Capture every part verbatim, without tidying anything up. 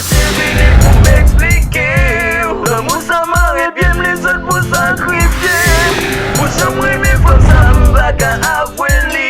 Te vini pou m eksplike w. Lanmou sa mare pye m, li sot pou sakrifye m. Pou jan m renmen fanm sa, m pa ka avwe li.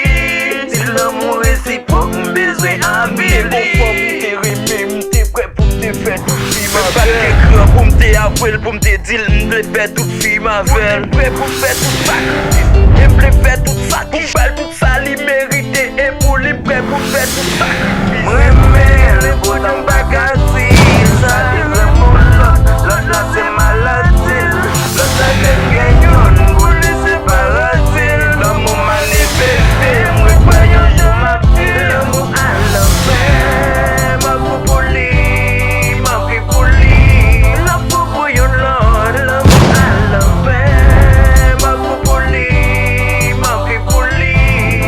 Si lanmou resipwòk, m bezwen avili. Te bon fanm, m te renmen, m te prè pou m te fè tout fi m avè l. Te bat ekran pou m te avwe l, pou m te di l m vle fè tout fi m avè l. Mwen te prè pou m fè tout sakrifis, e m vle fè tout sa ki bal, tout sa li merite, e pou li m prè pou m fè tout sakrifis. M renmen l, epoutan m pa ka di l. Sa li renmen yon lòt, lòt la se maladi l. Lòt la te gen youn, pou li se paradi l. Lanmou manifeste, m ret pa yon jou m ap di l. Lanmou a lanvè, m ap fou pou li, m ap ri pou li. L ap fou pou yon lòt, lanmou a lanvè, m ap fou pou li, m ap ri pou li.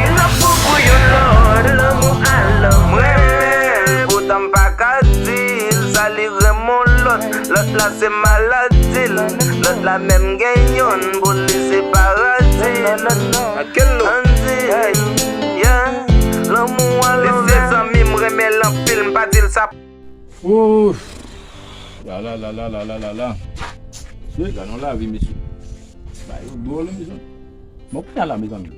L ap fou pou yon lòt, lanmou a lanvè. M renmen l, poutan m pa ka di l. Sa li renmen yon lòt, lòt la se maladi l. Lòt la menm gen youn, pou li se paradi l. Ann di, yeah, lanmou a lanvè. Mesye, zanmi m renmen l anpil, m pa di l sa. Ouf. La la la la la la la la. Mesye, gade yon lavi, mesye. Bagay yo dwòl, mesye. Bon, kounye a la, mezanmi,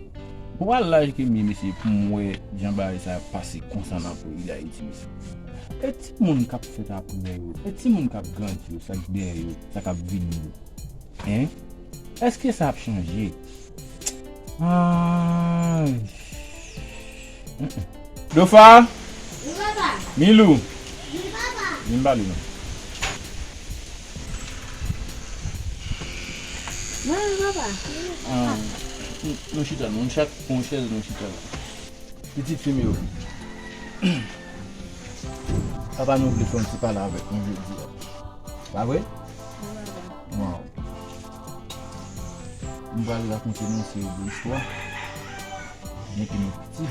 pou al laj ke m ye, mesye, pou m wè jan bagay sa ap pase konsa nan peyi Dayiti, mesye. E timoun k ap fèt apre yo, e timoun k ap grandi yo, sa k dèyè yo, sa k ap vini yo. Hein? Èske sa ap chanje? Ay. Mm, mm. Dofa! Wi, papa. Milou! Wi, papa. Vin pale non. Mwen, wi, papa. Ah, nou, nou chita, nou chak pran yon chèz, nou chita la. Pitit fi m yo. Papa nou vle fè yon ti pale avèk nou jodi a. Pa vre? Wi, papa. Waw. M pral rakonte nou yon seri de istwa. Byenke nou piti,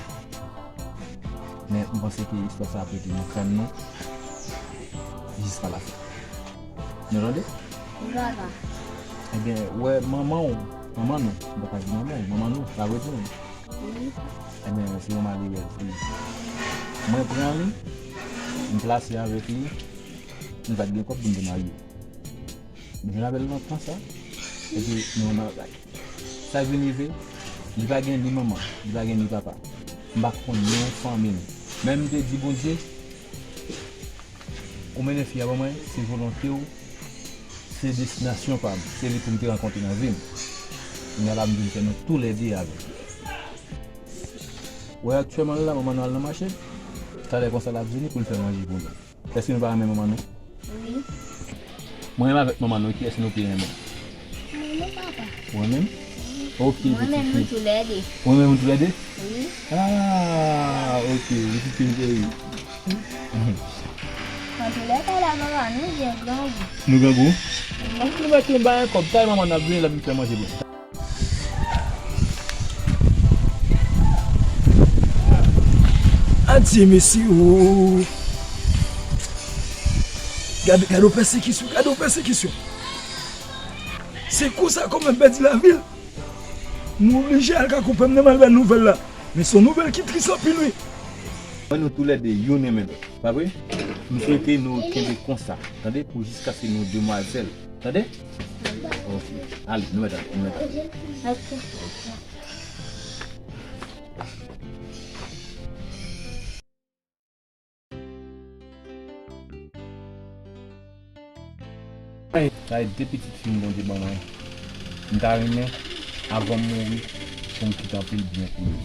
men m panse ke istwa sa ap rete nan kràn nou jiska lafen. Nou tande? Wi, papa. Ebyen, wè manman w, manman nou, m pa ka di manman w, manman nou, pa vre tou? Wi. Ebyen, se yon malerèz li ye. Mwen pran li, m plase avèk li, nou pa t gen kòb pou n te marye. M vin avè l nan tan sa, epi nou nan bagay. Sa k vin rive, li pa gen ni manman, li pa gen ni papa. M pa konn non fanmi l. Men m te di Bondye, ou mennen fi a ban mwen, se volonte w, se destinasyon pa m, se li pou m te rankontre nan vi m. Kounye a la m vin fè nou toulède avèk li. Wè aktyèlman la, manman nou al nan mache, talè konsa l ap vini pou l fè manje pou nou. Èske nou pa renmen manman nou? Wi. Mwen menm avèk manman nou, kiyès nou pi renmen? Mwen menm, papa. Ou renmen m? Ok, pitit fi. Mwen menm, nou toulède. Ou renmen nou toulède? Wi. Ah, ok, pitit fi m cheri. Antoulèka la, papa, nou gen grangou. Nou grangou? Wi. Ann nou mete yon bagay kòb, talè manman n ap vini, l ap vin fè manje pou nou. Adye mesye o. Gade, gade yon pèsekisyon, gade yon pèsekisyon. Se konsa kòman m pèdi lavi l. M oblije al ka konpè m nan m al bay nouvèl la. Men se yon nouvèl ki tris anpil wi. Mwen nou toulède youn renmen lòt. Pa vre? M swete nou kenbe konsa, tande, pou jiskaske nou demwazèl. Tande? Ok. Ale, nou mèt ale, nou mèt ale. Ok. Sa e de pitit fi m Bondye ban mwen. M ta renmen, avan m mouri, pou m kite anpil byen pou yo.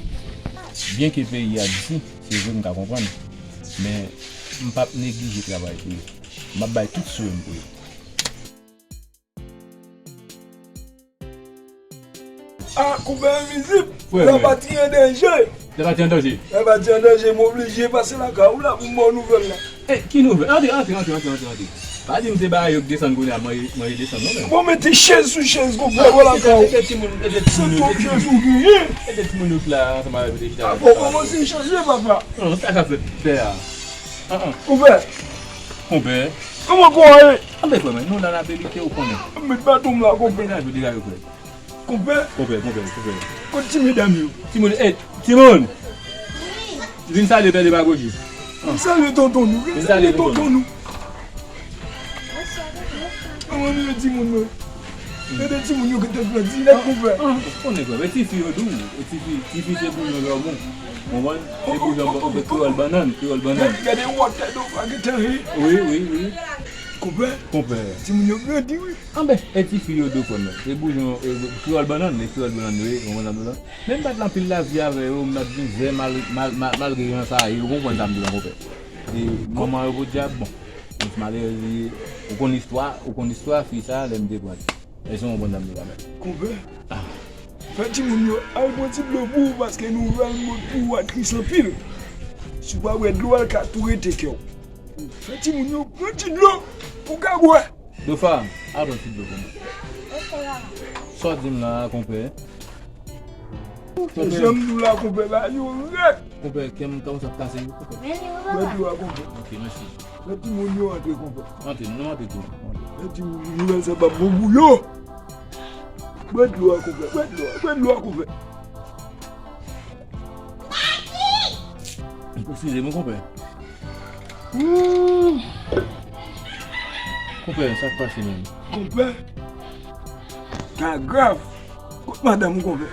Byenke peyi a di, se vre m ka konprann, men m p ap neglije travay pou yo. M ap bay tout sou m pou yo. Ah, konpè envizib, lapatri an danje. Lapatri an danje? Lapatri an danje, m oblije pase lakay ou la pou m ba w nouvèl la. Eh, ki nouvèl? Antre, antre, antre, antre, antre, antre. Pa di m se bagay yo k desann kounye a, manje, manje desann non, men. Bon, mete chèz sou chèz, konpè, wè lakay ou. Ede timoun, ede timoun yo. Se twòp chèz ou genyen. Ede timoun yo ki la ansanm avèk ou te chita. Ah, bon, kòmanse chanje, papa. Non, sa k ap fèt tè a. An, an. Konpè. Konpè. Kòman kò a ye? Anben, frè mwen, nou la n ap evite, ou konnen. Met baton m la, konpè. Degaje w, degaje w, frè. Konpè. Konpè, konpè, konpè. Kot ti medam yo? Timoun, eh, timoun! Vin salye pè Demagoji. Vin salye tonton nou, vin salye tonton nou. Mwen menm e timoun mwen. Gade timoun yo gentan grandi nèt, konpè. Ah, ou konnen, konpè, e tifi yo dou, e tifi, tifi se bouyon jòbon. Konprann? Se bouyon, konpè, kreyòl bannann, kreyòl bannann. Gade, gade wòtè Dofa gentan ye. Wi, wi, wi. Konpè. Konpè. Timoun yo grandi, wi. Anben, e tifi yo dou, frè m. Se bouyon, e, kreyòl bannann, e kreyòl bannann, wi, konprann sa m di w la? Men m pa t nan anpil lavi avè yo, m ap viv mal, mal, mal, malgre jan sa ye, ou konprann sa m di w la, konpè. E manman yo podyab, bon. Yon ti malerèz li ye. Ou konn istwa, ou konn istwa fi sa a, lè m te pran li. Èske w konprann sa m di w la menm? Konpè. Ah. Fè timoun yo al pran ti dlo pou ou, paske nouvèl mòd pou ou a tris anpil. Si w pa bwè dlo a, l ka tou rete kè w. Fè timoun yo pran ti dlo pou w ka bwè. Dofa, al pran ti dlo pou mwen. Sa w di m la a, konpè? Jan m di w la, konpè, bagay yo rèd. Konpè, kè m kòmanse ap kase wi, konpè. Bwè dlo a, konpè. Ok, mèsi. Fè timoun yo antre, konpè. Antre, nou antre tou. Fè timoun yo, nouvèl sa p ap bon pou yo. Bwè dlo a, konpè. Bwè dlo a, bwè dlo a, konpè. Eskize m, konpè. Ooh. Konpè, sa k pase menm? Konpè, ka grav. Kot madanm ou, konpè?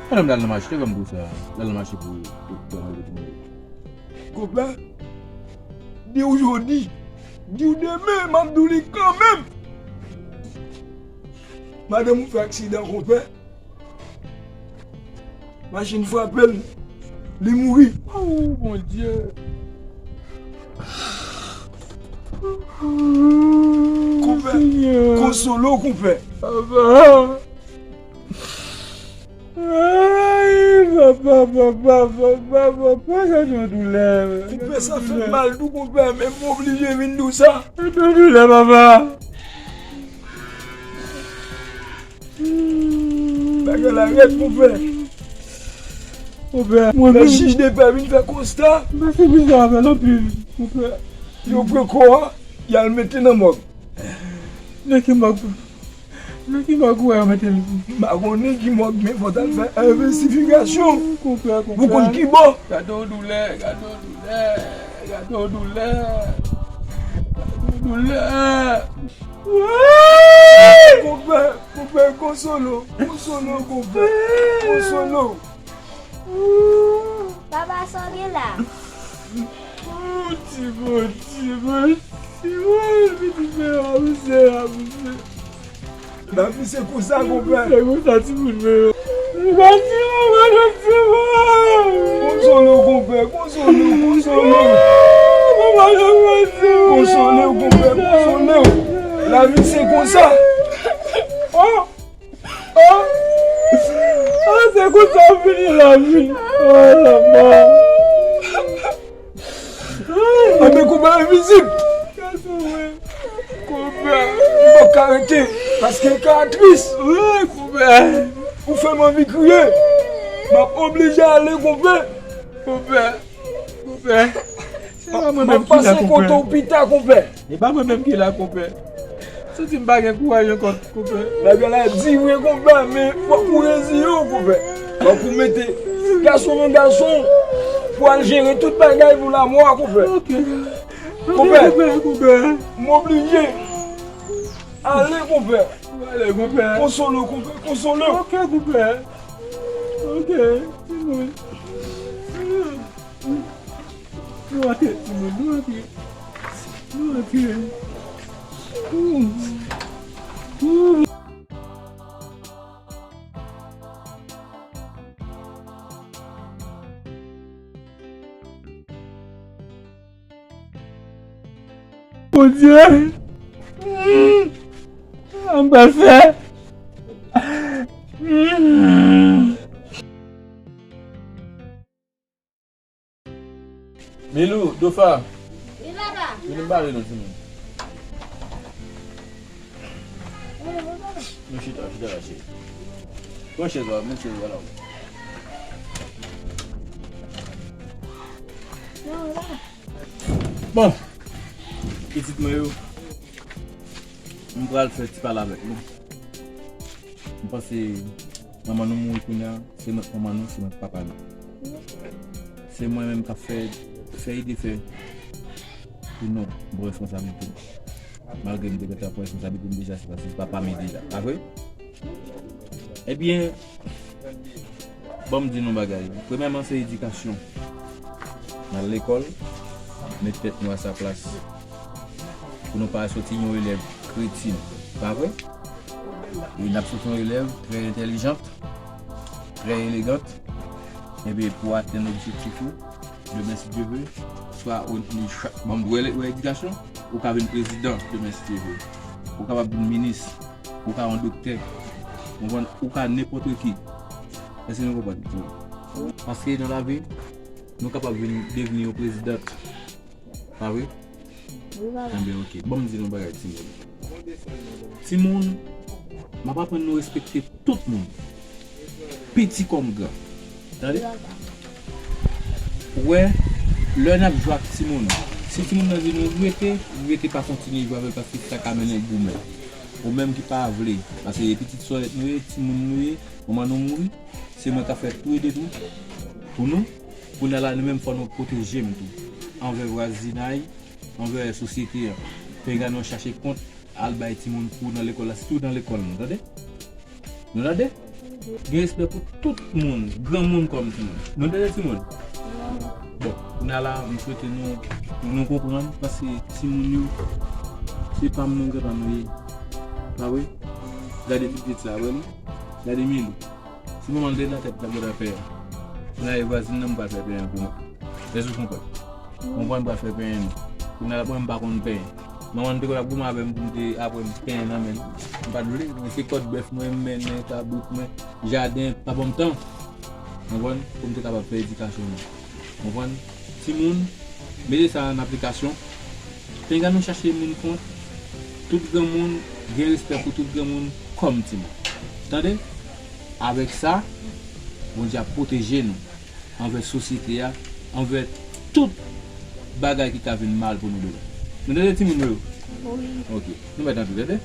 Madanm m t al nan mache, te ban m kou sa. L al nan mache pou, pou, pou, pou, pou. Konpè, di w jodi, di w demen, m ap di w li kanmenm. Madanm ou fè aksidan, konpè. Machin frape l, li mouri. Oh, Bondye. Konpè, konsole w, konpè. Papa. Ay, papa, papa, papa, papa, gade yon doulè. Konpè, sa fè m mal tou, konpè, men m oblije vin di w sa. Gade yon doulè, papa. Bagay la rèd, konpè. Konpè, mwen menm. Lè jij de pè vin fè konsta. Mwen se bizarre anpil, konpè. Yo pran kò a, y al mete nan mòg. Nan ki mòg? Nan ki mòg ou wè yo mete l? M pa konnen ki mòg, men fò t al fè envestigasyon. Konpè, konpè. Pou konn ki bò. Gade yon doulè, gade yon doulè, gade yon doulè. Gade yon doulè. Konpè, konpè, konsole w, konsole w, konpè, konsole w. Papa, sa w gen la? Oh, ti bon, ti bon, ti bon, pitit mwen, abuse, abuse. Lavi se konsa, konpè. Lavi se konsa, timoun mwen. Konsole w, konpè, konsole w, konsole w. Konsole w, konpè, konsole w. Lavi se konsa. Oh! Oh! Oh, se konsa w fini lavi. Oh, lanmò. Anben, konpè, envizib. Konpè, m p ap ka rete, paske ka tris. Wi, konpè. Ou fè m anvi kriye. M ap oblije ale, konpè. Konpè, konpè. Se pa mwen menm ki la, konpè. M ap pase kote w pita, konpè. E pa mwen menm ki la, konpè. Santi m pa gen kouraj ankò, konpè. Bagay la di vre, konpè, men fòk ou reziye w, konpè. Fòk ou mete gason nan gason pou al jere tout bagay pou lanmò a, konpè. Ok. Konpè. Ok, konpè, konpè. M oblije ale, konpè. Ou ale, konpè. Konsole w, konpè, konsole w. Ok, konpè. Ok. Nou antre, nou antre, nou antre. Bondye, sa m pral fè? Milou, Dofa. Wi, papa. Vini m pale non, timoun. Wi, papa. Nou chita, chita la, cheri. Pran chèz la, met chèz la la. Non, papa. Bon. Pitit mwen yo. M pral fè ti pale avèk nou. M panse manman nou mouri kounye a, se mwen k manman nou, se mwen k papa nou. Se mwen menm k ap fè, fè e defè pou nou, m pran responsablite nou. Malgre m te gentan pran responsablite m deja, se paske papa m ede la. Pa vre? Ebyen, ban m di nou bagay. Premyèman, se edikasyon. N al lekòl, met tèt nou a sa plas. Pou nou pa soti yon elèv kretyen. Pa vre? E n ap soti yon elèv trè entèlijant, trè elegant. Ebyen, pou atenn objektif ou, demen, si Dye vle, swa ou, ou, ou edikasyon, ou ka vin prezidan demen, si Dye vle. Ou kapab vin minis, ou ka yon doktè, ou konprann, ou ka nenpòt ki. Èske nou konprann? Paske nan lavi, nou kapab vin devni yon prezidan. Pa vre? Wi, papa. Enben, oke. Ban m di nou bagay, timoun. Timoun, m ap aprann nou respekte tout moun. Piti kòm gran. Tande? Wi, papa. Ou wè, lè n ap jwe ak timoun, si timoun nan di nou rete, rete, pa kontinye jwe avè l paske sa ka mennen goumen. Ou menm ki pa vle, paske e pitit sòrèt nou ye, timoun nou ye, manman nou mouri, se mwen k ap fè tou e de tou pou nou. Kounye a la, nou menm fò nou pwoteje m tou. Anvè vwazinay, anvè sosyete an. Penga nou chache kont, al bay timoun kou nan lekòl la, sitou nan lekòl nou, tande? Nou tande? Gen respè pou tout moun, granmoun kòm timoun. Nou tande timoun? Bon, kounye a la, m swete nou, nou konprann, paske timoun yo, se pa m nou gentan nou ye. Pa vre? Gade pitit sa, wè li? Gade Milou. Si manman l te nan tèt la, m ta pè. Kounye a e vwazin nan m pral fè penyen pou mwen. Èske w konprann? Konprann, m pral fè penyen nou. Kounye a la, mwen, m pa konn penyen. Manman m te konn ap goumen avè m pou m te aprann penyen nan men l. M pa t vle, men se kòd bèf mwen, m mennen, kabrit mwen, jaden, pa ban m tan. Konprann? Pou m te kapab fè edikasyon mwen. Konprann? Timoun, mete sa an aplikasyon. Penga nou chache moun kont. Tout granmoun, gen respè pou tout granmoun kòm timoun. Tande? Avèk sa, Bondye ap pwoteje nou anvè sosyete a, anvè tout bagay ki ka vin mal pou nou demen. Nou tande timoun mwen yo? Wi. Ok. Nou mèt antre, tande?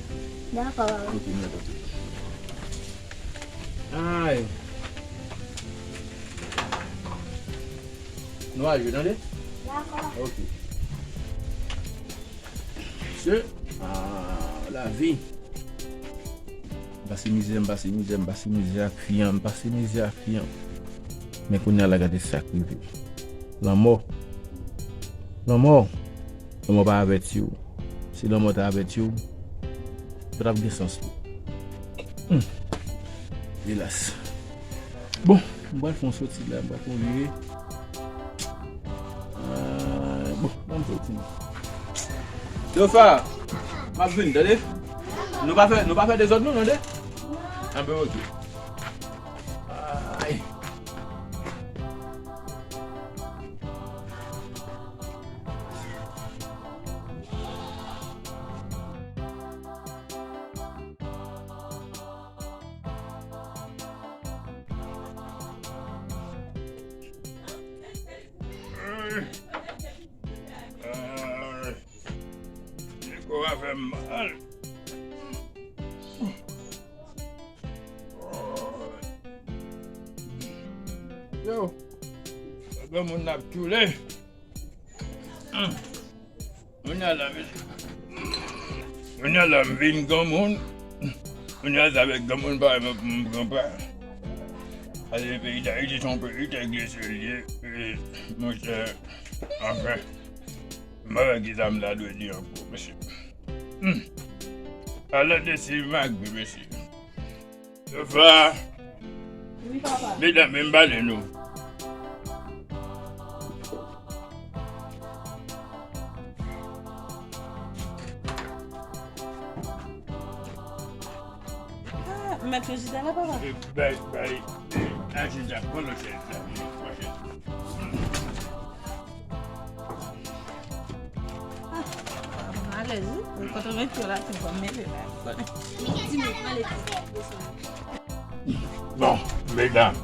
Dakò, papa. Ok, nou mèt antre. Ay. Nou al jwe, tande? Dakò. Ok. Mesye, ah, lavi. M pase mizè, m pase mizè, m pase mizè ak fi an, m pase mizè ak fi an. Men kounye a la, gade sa k rive. Lanmò. Lanmò. Lanmò pa avèti w. Si lanmò ta avèti w, pa t ap gen sans li. Hmm. Elas. Bon, m pral fè yon soti la, m pral fè yon vire. Ah, bon, ban m soti non. Dofa, m ap vin, tande? Nou pa fè, nou pa fè dezòd non, tande? Anben, ok. Ay. Kò a fè m mal. Yo, granmoun ap tchoule. Kounye a la, mesye. Kounye a la, m vin granmoun. Kounye a, se avèk granmoun parèy mwen pou m pran pa. Paske peyi Dayiti se yon peyi trè glise l ye, e, monchè, anfen, m pa wè kisa m ta dwe di ankò, mesye. Hmm. Alò, de si magre, mesye. Dofa. Wi, papa. Medam, vin pale nou. Ah, m mèt fè chita la, papa? Eh, bay, bay, eh, achte sa, pran lòt chèz la, pran chèz. Ah, m alèz, wi. Kote w met pye w la, se fò m mete la. Bon, medam.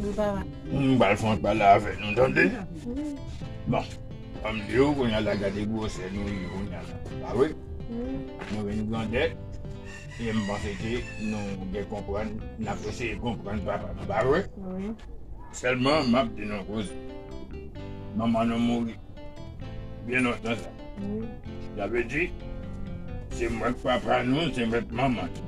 Wi, papa. M pral fè yon pale avè nou, tande? Wi. Bon, ban m di w, kounye a la, gade gwosè nou ye kounye a la. Pa vre? Wi. Nou vin grandèt, e m panse ke nou gen konprann, n ap eseye konprann papa nou, pa vre? Wi. Sèlman, m ap di nou yon koze. Manman nou mouri byen lontan sa. Wi. Sa vle di, Se mwen k papa nou, se mwen k manman nou.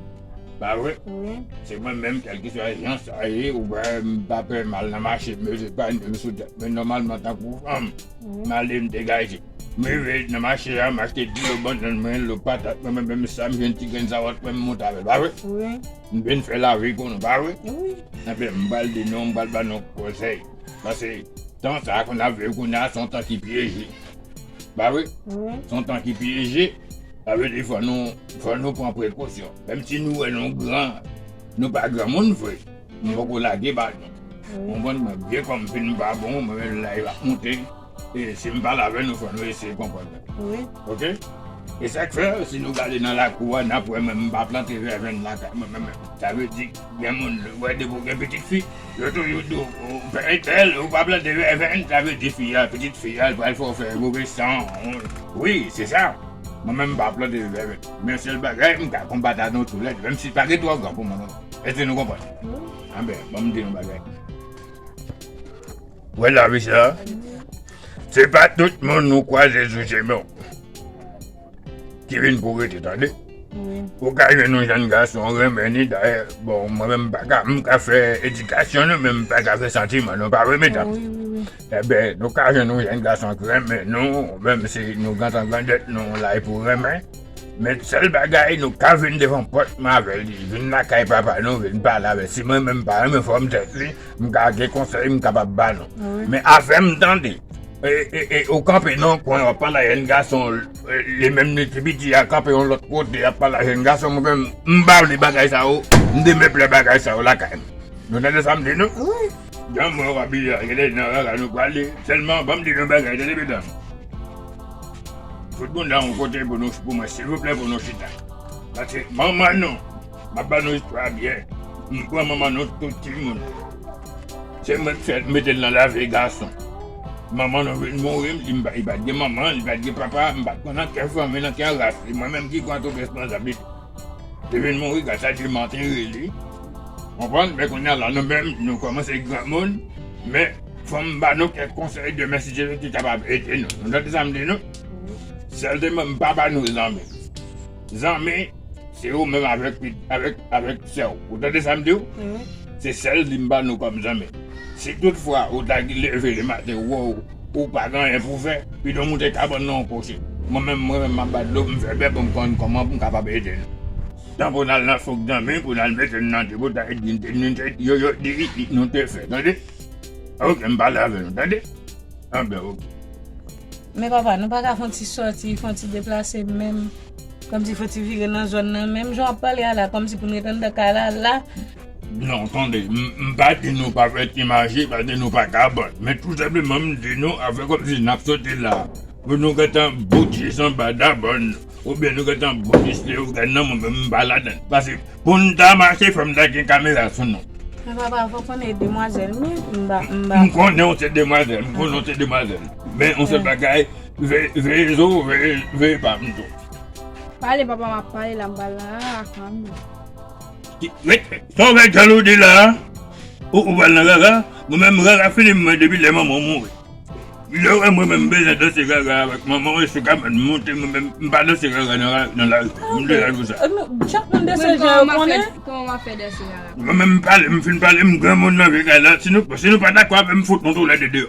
Pa vre? Wi. Se mwen menm, kèlkeswa jan sa ye, ou pa, m pa pè m al nan mache, m mete panye m sou tèt mwen nòmalman tankou fanm. Wi. M ale, m degaje. M rive nan mache a, m achte dlo bannann mwen, dlo patat mwen, mwen menm sa, m jwenn ti grenn zawòt mwen, m monte avè l, pa vre? Wi. M vin fè lavi pou nou, pa vre? Wi. Enben, m pral di nou, m pral ban nou konsèy. Paske tan sa a, kon n ap viv kounye a, se yon tan ki pyeje. Pa vre? Wi. Se yon tan ki pyeje. Sa vle di fò nou, fò nou pran prekosyon. Menm si nou wè nou gran, nou pa granmoun vre. Nou poko lage ba nou. Wi. Konprann mwen, vye kò m fin pa bon, mwen menm live ap monte. E si m pale avè nou, fò nou eseye konprann mwen. Wi. Oke? E sa k fè, si nou gade nan lakou a, n ap wè mwen, m pa plante vèvenn lakay mwen menm. Sa vle di, gen moun, wè depi w gen pitit fi, yo toujou di w, ou, entèl, ou pa plante vèvenn, sa vle di fi a, pitit fi a, l pral fè w fè move san. Wi, se sa. Mwen menm, m pa plante vèvenn. Men sèl bagay, m ka konbat avè nou toulède, menm si l pa gen twò gran pou mwen, non. Èske nou konprann? Wi. Anben, ban m di nou bagay. Wè lavi sa, se pa tout moun ou kwaze sou chemen w ki vin pou rete, tande. Wi. Ou ka jwenn yon jèn gason renmen li, dayè, bon, mwen menm m pa ka, m ka fè edikasyon nou, men m pa ka fè santiman nou, pa vre, medam? Wi, wi, wi. Enben, nou ka jwenn yon jèn gason ki renmen nou, menm si nou gentan grandèt, nou la pou renmen. Men sèl bagay, nou ka vin devan pòt mwen avè li, vin lakay papa nou, vin pale avè l. Si mwen menm m pa renmen fòm tèt li, m ka gen konsèy m kapab ba nou. Wi. Men afè m tande, e, e, e, ou kanpe nan yon kwen, w ap pale a jèn gason, e, li menm li ti piti, a kanpe yon lòt kote, ap pale a jèn gason, mwen menm, m pa vle bagay sa yo, m demeplè bagay sa yo lakay m. Nou tande sa m di nou? Wi. Jan mwen w abiye a, gade nan rara nou prale. Sèlman, ban m di nou bagay, tande medam. Fout bounda yon kote pou nou, pou mwen, silvouplè, pou nou chita. Paske manman nou, m ap ba nou istwa a byen. M pran manman nou tout timoun. Se mwen k fè mete l nan lavi gason. Manman nou vin mouri, li pa, li pa t gen manman, li pa t gen papa, m pa t konn nan ki fanmi, nan ki ras li. Mwen menm ki pran tout responsablite. Li vin mouri, gras a Dye, m antere li. Konprann? Men kounye a la, nou menm, nou kòmanse granmoun. Men, fò m ba nou kèk konsèy demen si Jezi ki kapab ede nou. Nou tande sa m di nou? Sèl demen, m pa ba nou zanmi. Zanmi, se ou menm avèk, avèk, avèk sè w. Ou tande sa m di w? Wi. Se sèl li m ba nou kòm zanmi. Si toutfwa ou ta leve lematen, ou wè w, ou pa gen anyen pou w fè, pito moute kabann nan yon kote. Mwen menm, mwen menm, m ap ba dlo, m fè bè pou m konn kòman pou m kapab ede nou. Tan pou n al nan fok zanmi, pou n al mete n nan de botay, yo, yo di, nou te fè, tande? Oke, m pale avè nou, tande? Anben, oke. Men papa, nou pa ka fè yon ti sòti, fè yon ti deplase menm? Kòmsi fò ti vire nan zòn nan, menm jan w ap pale a la, kòmsi pou n ret anndan kay la, la. Non, tande, m, m pa di nou pa fè ti mache, pa di nou pa ka bann. Men tou senpleman, m di nou, afè kòmsi n ap sòti la, pou nou gentan bout jis anba dabòn, oubyen nou gentan bout jis lè yo gad nan mwen, men m pa ladann. Paske pou n ta mache, fò m ta gen kamera sou nou. Men papa, fòk ou konnen demwazèl, men m pa, m pa. M konnen w se demwazèl, m konnen w se demwazèl. Men yon sèl bagay, veye, veye zo, veye, veye pa m tou. Pale, papa, m ap pale la, m pral nan rara kanmenm. Ki, wi, sa w fè djòl ou di la a? Ou, ou pral nan rara? Mwen menm, rara fini mwen depi lè manman w mouri. Lè w wè mwen menm m bezwen danse rara avèk manman w, e sou kabann m monte, mwen menm m pa danse rara nan la, nan lari. M deja di w sa. Chak moun danse jan yo konnen. Kòman w ap fè danse rara? Mwen menm m pale, m fin pale, m granmoun nan vye kay la. Si nou, si nou pa dakò avè m, m fout nou toulède deyò.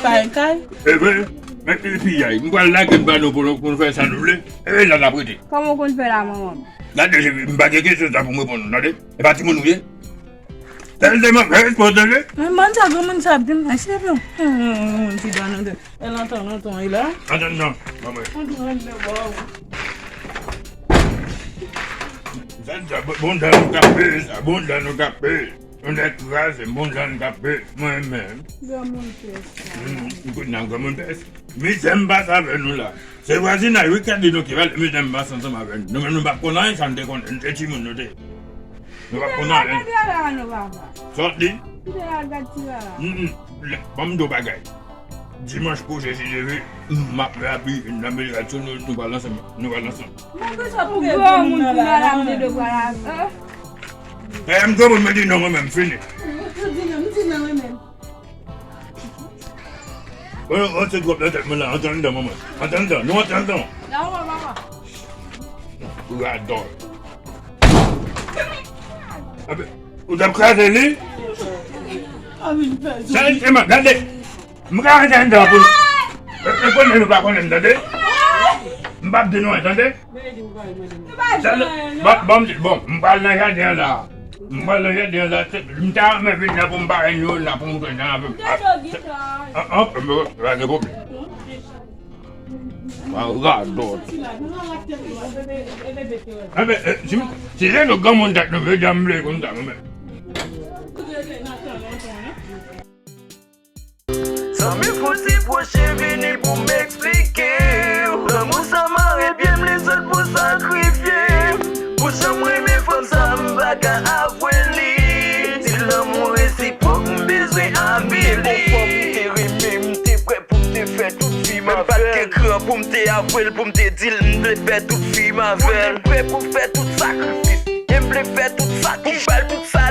Kay, kay. E vre, men epi yay, m pral lage m ba nou pou nou, pou nou fè sa nou vle. E la n ap rete. Kòman w konn fè la, manman m? Gade, m pa gen kesyon sa pou m reponn ou, tande? E pa timoun ou ye? Tèl de move responsab li. Men bann sa, granmoun sa ap di m, se bon. Moun ti dwa nan de. E lontan, lontan, e la. Antann non, manman. Moun ti dwa nan de, waw. Sa, sa, bon, bon dan nou k ap peye sa, bon dan nou k ap peye. Nou nèk kraze, bon dan nou k ap peye. Mwen menm. Granmoun pès. Hmm, kounye a granmoun pès. Mizè m pase avè nou la. Se vwazinay wi k ap di nou ki pale, mizè m pase ansanm avè nou. Nou menm nou p ap konn anyen sa nou te konnen, nou te timoun nou te ye. Nou p ap konn anyen. Kite rara non, papa. Sòti. Kite rara, gad ti rara. Mm, mm. Lè, ban m di w bagay. Dimanch pwochen, si Dye vle, m ap rapi nan mezi sou nou, nou pral ansanm, nou pral ansanm. Mwen bezwen pou granmoun pou rara m te dwe pral avè. E, m granmoun, mwen di non, mwen menm, fini. M di non, m di non, mwen menm. Bon, on se twòp nan tèt mwen la, antre anndan, manman. Antre anndan, nou antre anndan. Dakò, papa. Radòt. Ou t ap kraze li? Sa, e, man, gade. M ka rete anndan pou nou. E, e konnen nou pa konnen m, tande? M p ap di nou anyen, tande? Tande? Bon, bon, m di, bon, m pral nan jaden an la. M pral nan jaden an la. Se, m ta renmen vin la pou m parèy nou la pou m jwenn nan avè m. Ah, ah, ah, pa gen pwoblèm. Radòt. Enben, eh, si, si se nou granmoun tèt nou vle, jan m vle konn sa, mwen menm. Zanmi, fouti pwoche vini pou m eksplike w. Lanmou sa mare pye m, li sot pou sakrifye m. Pou jan m renmen fanm sa, m pa ka avwe li. Si lanmou resipwok, m bezwen avili. Bon fanm m te renmen, m te prè pou m te fè tout vi m avè l. Menm pa t gen kran pou m te avwe l, pou m te di l m vle fè tout vi m avè l. Mwen m prè pou fè tout sakrifis. E m vle fè tout sa ki pou m ba l tout sa